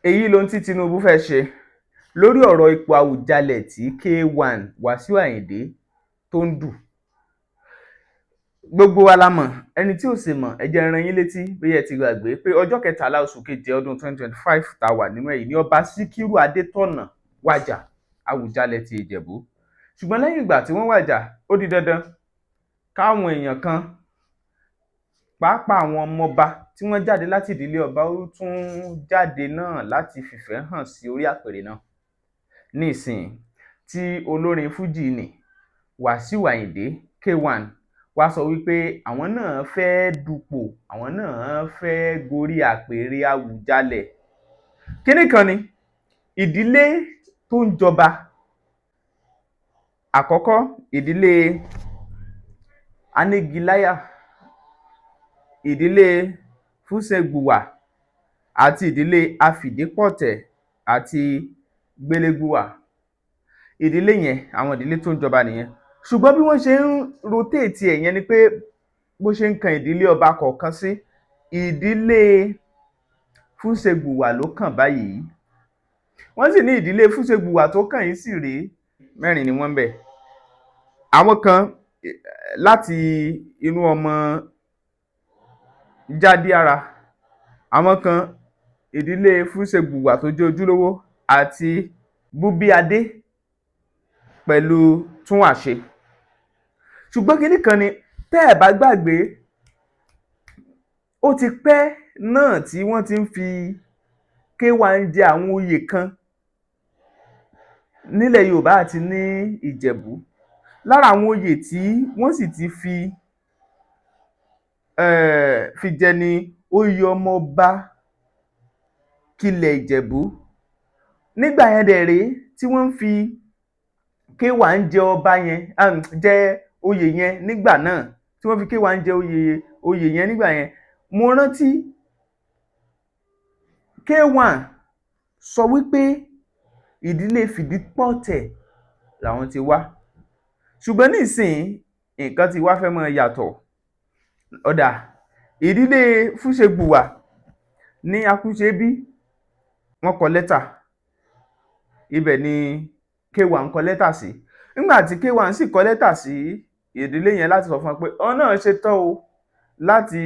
Èyí lohun tí Tinubu fẹ́ẹ́ ṣe lórí ọ̀rọ̀ ipò Àwùjalẹ̀ tí K1 Wàsíù Ayinde tó ń dù. Gbogbo wa la mọ̀, ẹni tí ò sì mọ̀, ẹ jẹ́ n rán yín létí bóyá ẹ ti gbàgbé pé ọjọ́ 13 oṣù keje ọdún 2025 tá a wà nínú ẹ̀ yìí ní Ọba Síkírù Adétọ̀nà wájà Àwùjalẹ̀ ti Ìjẹ̀bú. Ṣùgbọ́n lẹ́yìn ìgbà tí wọ́n wàjà, ó di dandan káwọn èèyàn kan, pàápàá àwọn ọmọọba tí wọ́n jáde láti ìdílé ọba, ó tún jáde náà láti fìfẹ́ hàn sí orí àpèrè náà. Nísìnyí tí olórin fújì ní Wàsíù Ayinde K1 wá sọ wípé àwọn náà fẹ́ẹ́ dupò, àwọn náà fẹ́ẹ́ gorí àpèrè Àwùjalẹ̀. Kínní kan ni ìdílé tó ń jọba àkọ́kọ́, ìdílé Anígiláyà, ìdílé Fúsẹ̀gbùwà àti ìdílé Afìdípọ̀tẹ̀ àti Gbélégbùwà. Ìdílé yẹn, àwọn ìdílé tó ń jọba nìyẹn. Ṣùgbọ́n bí wọ́n ṣe ń rotate ẹ̀ yẹn ni pé bó ṣe ń kan ìdílé ọba kọ̀ọ̀kan sí, ìdílé Fúsẹ̀gbùwà ló kàn báyìí. Wọ́n sì ní ìdílé Fúsẹ̀gbùwà tó kàn yìí sì rèé, mẹ́rin ni wọ́n ń bẹ̀. Àwọn kan láti inú ọmọ Jádíára, àwọn kan ìdílé Fúsẹ̀gbùwà tó jẹ́ ojúlówó àti Búbíadé pẹ̀lú Túnwàṣe. Ṣùgbọ́n kinní kan ni, tẹ́ ẹ̀ bá gbàgbé, ó ti pẹ́ náà tí wọ́n ti ń fi K1 jẹ àwọn oyè kan nílẹ̀ Yorùbá àti ní Ìjẹ̀bú. Lára àwọn oyè tí wọ́n sì ti fi jẹ ni oyè ọmọọba tilẹ̀ Ìjẹ̀bú. Nígbà yẹn dẹ̀ rèé tí wọ́n ń fi K1 jẹ ọba yẹn, jẹ oyè yẹn nígbà náà, tí wọ́n fi K1 jẹ oyè yẹn nígbà yẹn, mo rántí K1 sọ wípé ìdílé Fìdípọ̀tẹ̀ làwọn ti wá. Ṣùgbọ́n nísìnyí, nǹkan ti wá fẹ́ máa yàtọ̀. Ó dáa, ìdílé Fúsẹ̀gbùwà ní Akúṣebí, wọ́n kọ lẹ́tà. Ibẹ̀ ni K1 kọ lẹ́tà sí. Nígbà tí K1 sì kọ lẹ́tà sí ìdílé yẹn láti sọ fún wọn pé òun náà ṣe tán o láti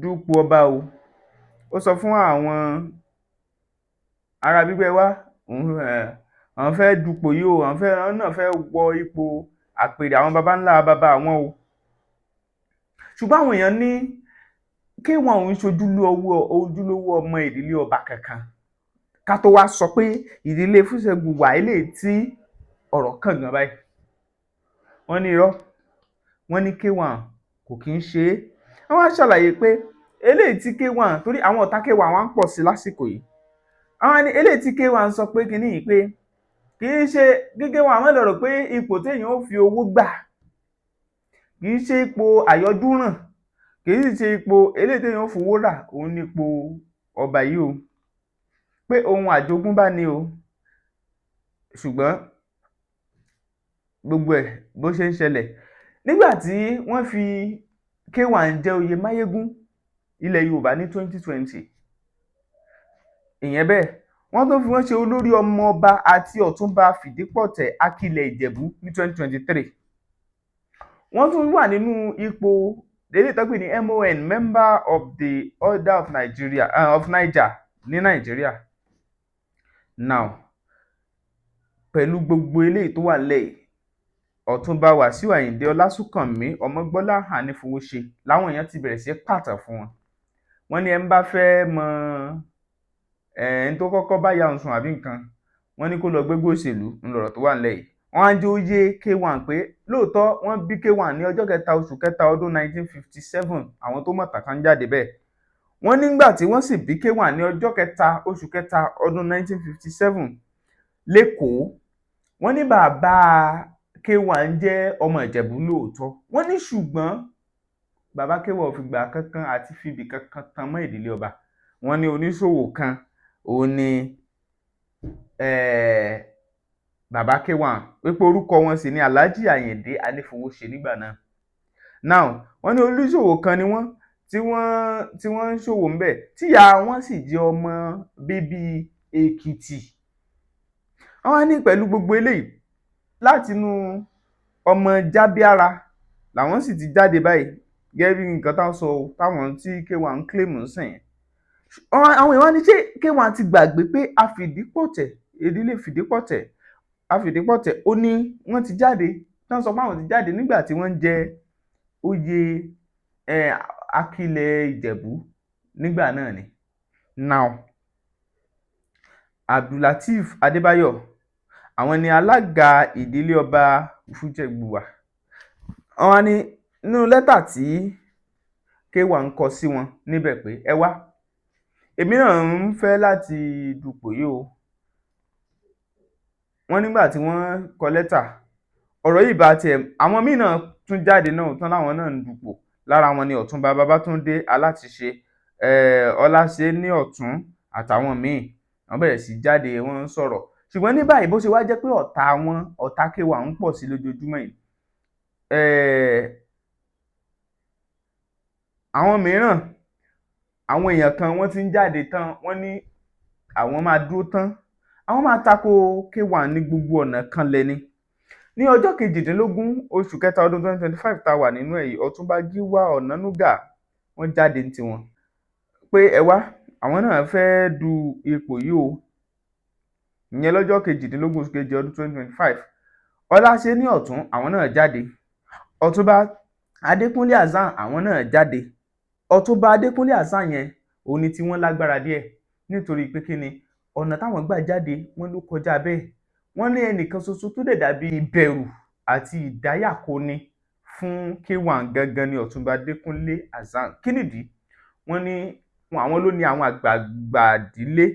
dupò ọba o, ó sọ fún àwọn ará gbígbẹ́ wá, òun àwọn fẹ́ dupò yìí o, àwọn fẹ́, àwọn náà fẹ́ wọ ipò àpèrè àwọn baba ńlá baba àwọn o. Ṣùgbọ́n àwọn èèyàn ní K1 òun ṣojúlówó ojúlówó ọmọ ìdílé ọba kankan, ká tó wá sọ pé ìdílé Fúsẹ̀gbùwà eléyìí tí ọ̀rọ̀ kàn gan báyìí. Wọ́n ní irọ́, wọ́n ní K1 kò kí ń ṣe é. Wọ́n wá ṣàlàyé pé eléyìí tí K1, torí àwọn ọ̀tá K1 wá ń pọ̀ sí lásìkò yìí, àwọn ní eléyìí tí K1 sọ pé kinní yìí, pé kì í ṣe kí K1 má lọ rò pé ipò téèyàn ó fi owó gbà, kì í ṣe ipò àyọjúràn, kì í sì ṣe ipò eléyìí téèyàn ó fowó rà, òun ní ipò ọba yìí o, pé ohun àjogúnbá ni o. Ṣùgbọ́n gbogbo ẹ̀ bó ṣe ń ṣẹlẹ̀ nígbà tí wọ́n fi K1 jẹ oyè Máyégún ilẹ̀ Yorùbá ní 2020, ìyẹn bẹ́ẹ̀, wọ́n tún fi wọ́n ṣe olórí ọmọọba àti ọ̀túnba Fìdípọ̀tẹ̀ Akilẹ̀ Ìjẹ̀bú ní 2023. Wọ́n tún wà nínú ipò eléyìí tó pè ní MON, Member of the Order of Nigeria, of Niger ní Nàìjíríà. Now, pẹ̀lú gbogbo eléyìí tó wà nílẹ̀ yìí, Ọ̀túnba Wàsíù Ayinde Ọlásùnkànmí Ọmọgbọ́láhàn Anífowóṣe làwọn èèyàn ti bẹ̀rẹ̀ sí pàtàn fún wọn. Wọ́n ní ẹ ń bá fẹ́ mọ ẹni tó kọ́kọ́ bá ìyá òun sùn àbí nǹkan, wọ́n ní kó lọ gbégbó òṣèlú ńlọrọ̀ tó wà nílẹ̀ yìí. Wọ́n á jẹ́ ó yé K1 pé lóòótọ́ wọ́n bí K1 ní ọjọ́ 3 oṣù 3 ọdún 1957. Àwọn tó mọ̀ tàn kan jáde bẹ́ẹ̀. Wọ́n nígbà tí wọ́n sì bí K1 ní ọjọ́ 3 oṣù 3 ọdún 1957 lẹ́kọ̀ọ́, wọ́n ní bàbá K1 jẹ́ ọmọ Ìjẹ̀bú lóòótọ́. Wọ́n ní ṣùgbọ́n bàbá K1 ò fìgbà kankan àti fibì kankan tan mọ́ ìdílé ọba. Wọ́n ní oníṣòwò kan òun ni bàbá K1, wípé orúkọ wọn sì ni Alhaji Ayinde Anífowóṣe nígbà náà. Now, wọ́n ní oníṣòwò kan ni wọ́n. tí wọ́n ń ṣòwò ńbẹ̀, tíyá wọn sì jẹ́ ọmọ bíbí Èkìtì. Wọ́n wá ní pẹ̀lú gbogbo eléyìí, látinú ọmọ Jábíára làwọn sì ti jáde báyìí, gẹ́gẹ́ bí nǹkan táwọn sọ o, táwọn tí K1 ń claim ń sìn. Àwọn èèyàn wá ní, ṣé K1 ti gbàgbé pé àfìdípọ̀tẹ̀, ìdílé Fìdípọ̀tẹ̀, Àfìdípọ̀tẹ̀, ó ní wọ́n ti jáde, tán sọ pé àwọn ti jáde nígbà tí wọ́n ń jẹ oyè Akilẹ̀ Ìjẹ̀bú nígbà náà ni. Now, Abdulateef Adébáyọ̀, àwọn ni alága ìdílé ọba Fújẹ̀gbùwà. Wọ́n wá ní nínú lẹ́tà tí K1 kọ sí wọn níbẹ̀ pé, ẹ wá, èmi náà ń fẹ́ láti dupò yìí o. Wọ́n nígbà tí wọ́n kọ lẹ́tà ọ̀rọ̀ yìí, bá tiẹ̀ àwọn míì náà tún jáde náà tán, láwọn náà ń dupò. Lára wọn ni Ọ̀túnba Babátúndé Alátiṣe, Ọláṣẹ́ní Ọ̀tún àtàwọn míì. Wọ́n bẹ̀rẹ̀ sí jáde, wọ́n ń sọ̀rọ̀. Ṣùgbọ́n ní báyìí, bó ṣe wá jẹ́ pé ọ̀tá wọn, ọ̀tá K1 ń pọ̀ sí lójoojúmọ́ yìí, àwọn mìíràn, àwọn èèyàn kan, wọ́n ti ń jáde tán. Wọ́n ní àwọn máa dúró tán, àwọn máa tako K1 ní gbogbo ọ̀nà kan lẹ́ni. Ní ọjọ́ 18 oṣù kẹta ọdún 2025 tá a wà nínú ẹ̀ yìí, Ọ̀túnba Gíwá Ọ̀nànúgà, wọ́n jáde ní tiwọn pé ẹ wá, àwọn náà fẹ́ẹ́ du ipò yìí o. Ìyẹn lọ́jọ́ 18 oṣù kejì ọdún 2025. Ọláṣẹ́ní Ọ̀tún, àwọn náà jáde. Ọ̀túnba Adékúnlé Hasan, àwọn náà jáde. Ọ̀túnba Adékúnlé Hasan yẹn, òun ni tí wọ́n lágbára díẹ̀, nítorí pé kí ni ọ̀nà táwọn gbà jáde, wọ́n ló kọjá bẹ́ẹ̀. Wọ́n ní ẹnìkan ṣoṣo tó dẹ̀ dàbí ìbẹ̀rù àti ìdáyàkóni fún K1 gangan ní Ọ̀túnba Adékúnlé Hasan. Kí nìdí? Wọ́n ní àwọn ló ní àwọn àgbààgbà ìdílé.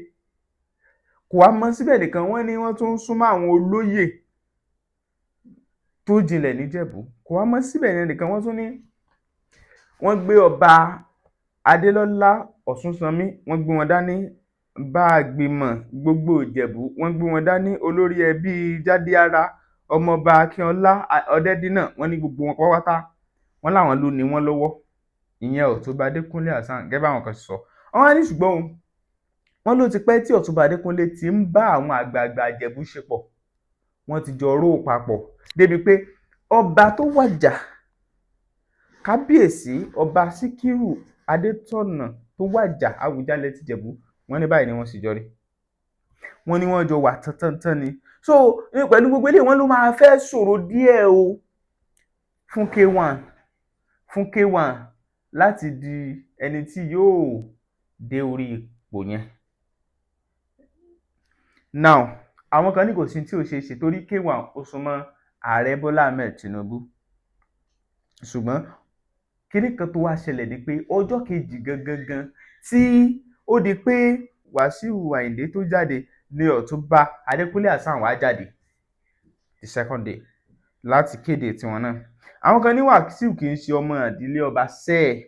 Kò wá mọ síbẹ̀ nìkan, wọ́n ní wọ́n tún súnmọ́ àwọn olóyè tó jinlẹ̀ níjẹ̀bú. Kò wá mọ síbẹ̀ yẹn nìkan, wọ́n tún ní wọ́n gbé Ọba Adélọ́lá Ọ̀ṣúnsanmí, wọ́n gbé wọn dání, bá a gbìmọ̀ gbogbo Ìjẹ̀bú, wọ́n gbé wọn dání, olórí ẹbí Jádíára, Ọmọọba Akínọlá Ọ̀dẹ́dínà. Wọ́n ní gbogbo wọn pátápátá, wọ́n láwọn ló ní wọ́n lọ́wọ́, ìyẹn Ọ̀túnba Adékúnlé Hasan, gẹ́gẹ́ báwọn kan ṣe sọ. Wọ́n wá ní ṣùgbọ́n o, wọ́n ló ti pẹ́ tí Ọ̀túnba Adékúnlé ti ń bá àwọn àgbààgbà Ìjẹ̀bú ṣe pọ̀. Wọ́n ti jọ ró papọ̀ débi pé ọba tó wàjà, Kábíyèsí Ọba Síkírù Adétọ̀nà tó wàjà, Àwùjalẹ̀ tìjẹ̀bú, wọ́n ní báyìí ni wọ́n sì jọ rí. Wọ́n ní wọ́n jọ wà tán-tán-tán ni. So pẹ̀lú gbogbo eléyìí, wọ́n ló máa fẹ́ ṣòro díẹ̀ o fún K1 láti di ẹni tí yóò dé orí ipò yẹn. Now, àwọn kan ní kò sí tí ò ṣeé ṣe, torí K1 ó súnmọ́ Ààrẹ Bọ́lá Ahmed Tinubu. Ṣùgbọ́n kinní kan tó wá ṣẹlẹ̀ ni pé ọjọ́ kejì gangan gan tí ó di pé Wàsíù Àyìndé tó jáde ní Ọ̀túnba Adékúnlé Hasan wá jáde the second day láti kéde tiwọn náà. Àwọn kan ní Wàsíù kì í ṣe ọmọ ìdílé ọba sẹ́ẹ̀.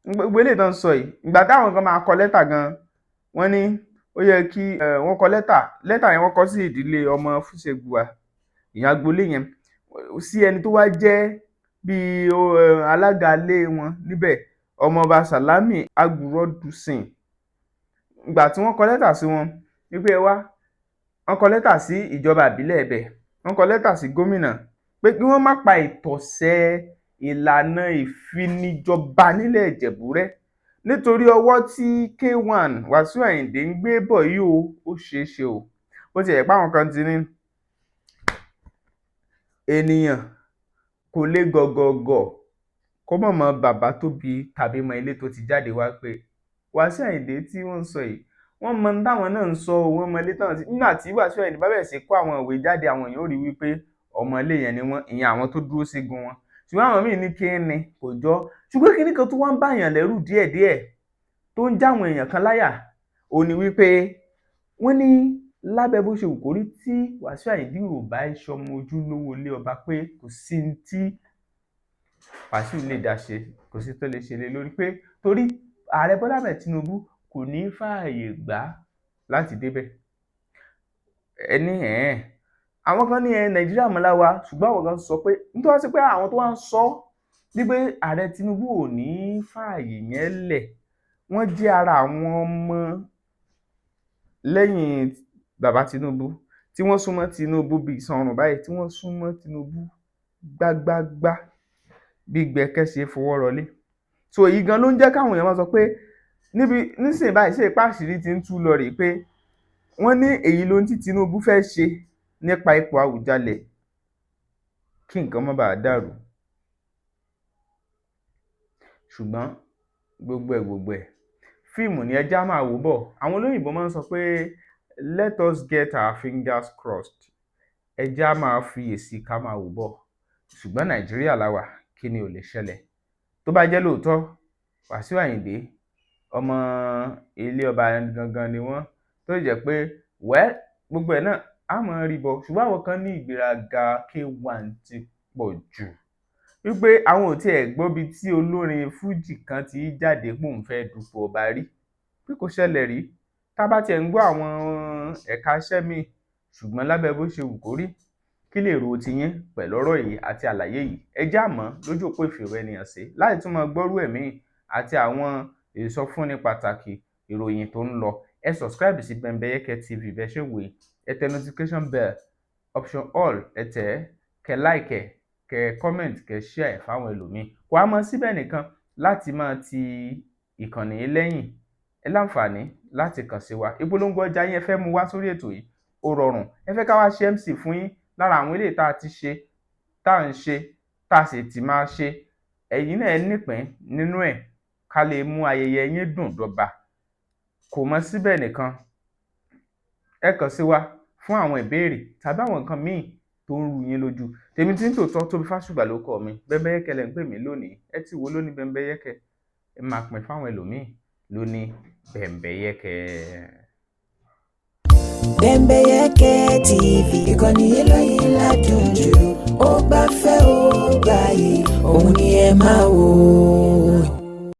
Gbogbo eléyìí tó ń sọ yìí, ìgbà táwọn kan máa kọ lẹ́tà gan, wọ́n ní ó yẹ kí wọ́n kọ lẹ́tà. Lẹ́tà yẹn, wọ́n kọ sí ìdílé ọmọ Fúṣẹ̀gbùwà, ìyẹn agboolé yẹn, sí ẹni tó wá jẹ́ bíi alága ilé wọn níbẹ̀, Ọmọọba Sàlámì Àgùrọ̀dùsìn. Ìgbà tí wọ́n kọ lẹ́tà sí wọn wípé ẹ wá, wọ́n kọ lẹ́tà sí ìjọba ìbílẹ̀ ibẹ̀, wọ́n kọ lẹ́tà sí gómìnà pé kí wọ́n má pa ìtọ̀sẹ̀ ìlànà ìfinijọba nílẹ̀ Ìjẹ̀bú rẹ́, nítorí ọwọ́ tí K1 Wàsíù Àyìndé ń gbé bọ̀ yìí o, ó ṣeé ṣe o. Bó ti jẹ́ pé àwọn kan ti ní ènìyàn kò lè gọ̀gọ̀gọ̀ kó má mọ bàbá tó bí tàbí mọ ilé tó ti jáde wá, pé Wàsíù Àyìndé tí wọ́n ń sọ yìí, wọ́n mọ ohun táwọn náà ń sọ o, wọ́n mọ ilé táwọn ti. Nígbà tí Wàsíù Àyìndé bá bẹ̀rẹ̀ sí kó àwọn ìwé jáde, àwọn èèyàn ó rí wípé ọmọ ilé yẹn ni wọ́n, ìyẹn àwọn tó dúró sígun wọn. Ṣùgbọ́n àwọn míì ní kí ni kò jọ. Ṣùgbọ́n kinní kan tó wá ń báyàn lẹ́rù díẹ̀díẹ̀, tó ń já àwọn èèyàn kan láyà, òun ni wípé wọ́n ní lábẹ́ bó ṣe wù kó rí, tí Wàsíù Àyìndé ò bá ṣọmọ ojúlówó ilé ọba, pé kò sí ní tí Wàsíù lè dá ṣe, kò sí tó lè ṣe lé lórí, pé torí Ààrẹ Bọ́lá Ahmed Tinubu kò ní fààyè gbà á láti débẹ̀. Ẹni àwọn kan ní ẹ Nàìjíríà mọ́lá wa. Ṣùgbọ́n àwọn kan sọ pé nítorí wá sí pé àwọn tó wá ń sọ Wípé ààrẹ Tinubu ò ní fààyè yẹn lẹ̀. Wọ́n jẹ́ ara àwọn ọmọ lẹ́yìn bàbá Tinubu tí wọ́n súnmọ́ Tinubu bíi sanrùn báyìí, tí wọ́n súnmọ́ Tinubu gbágbágbá bí gbẹ̀kẹ́ ṣe fọwọ́ rọlé. So èyí gan ló ń jẹ́ káwọn èèyàn máa sọ pé níbi nísìnyí báyìí, ṣé ipá àṣírí ti ń tú lọ rèé, pé wọ́n ní èyí lohun tí Tinubu fẹ́ ṣe nípa ipò Àwùjalẹ̀ kí nǹkan má bàa dàrú. Ṣùgbọ́n gbogbo ẹ̀ gbogbo ẹ̀, fíìmù ni, ẹ jẹ́ á máa wò bọ̀. Àwọn olóyìnbó máa ń sọ pé, "Let us get our fingers crossed." Ẹ jẹ́ á máa fiyèsí, ká máa wò bọ̀. Ṣùgbọ́n Nàìjíríà la wà, kí ni ò lè ṣẹlẹ̀? Tó bá jẹ́ lóòótọ́ Wàsíù Àyìndé ọmọ ilé ọba gangan ni wọ́n, tó sì jẹ́ pé, well, gbogbo ẹ̀ náà á máa rí bọ̀. Ṣùgbọ́n àwọn kan ní ìgbéraga K1 ti pọ̀ jù, wípé àwọn ò tiẹ̀ gbọ́ bí tí olórin fújì kan ti jáde pé òun fẹ́ dupò ọba rí, pé kò ṣẹlẹ̀ rí, tá a bá tiẹ̀ ń gbọ́ àwọn ẹ̀ka iṣẹ́ míì. Ṣùgbọ́n lábẹ́ bó ṣe wù kó rí, kí lèrò tiyín pẹ̀lú ọ̀rọ̀ yìí àti àlàyé yìí? Ẹ jẹ́ á mọ̀ lójú òpó ìfìró-ẹni-hàn-sí láti tún máa gbọ́rú ẹ̀ míì àti àwọn ìsọfúnni pàtàkì ìròyìn tó ń lọ. Ẹ subscribe sí Bembeyeke TV bẹ́ẹ̀ ṣe ń wò yìí. Ẹ tẹ notification bell, option all, ẹ tẹ̀ ẹ́, kẹ like ẹ̀, kẹ comment, kẹ share ẹ̀ fáwọn ẹlòmíì. Kò á mọ síbẹ̀ nìkan láti máa ti ìkànnì yìí lẹ́yìn. Ẹ láǹfààní láti kàn sí wa. Ìpolongo ọjà yín, ẹ fẹ́ mú wá sórí ètò yìí, ó rọrùn. Ẹ fẹ́ ká wá ṣe MC fún yín lára àwọn eléyìí tá a ti ṣe, tá à ń ṣe, tá a sì ti máa ṣe, ẹ̀yin náà ẹ nípìn nínú ẹ̀, ká lè mú ayẹyẹ yín dùn dọ́ba. Kò mọ síbẹ̀ nìkan, ẹ kàn sí wa fún àwọn ìbéèrè tàbí àwọn nǹkan míì tó ń rú yín lójú. Tèmi tí ń tòótọ́, Tóbi Fásùgbà ló kọ mi. Bembeyeke lẹ̀ ń pè mí lónìí. Ẹ ti wò lóní Bembeyeke, ẹ máa pín fáwọn ẹlòmíì lóní Bembeyeke. Bembeyeke TV, ìkànnì eléyìí ládùn jù, ó gbafẹ́, ó gbààyè, òun ni ẹ máa wò.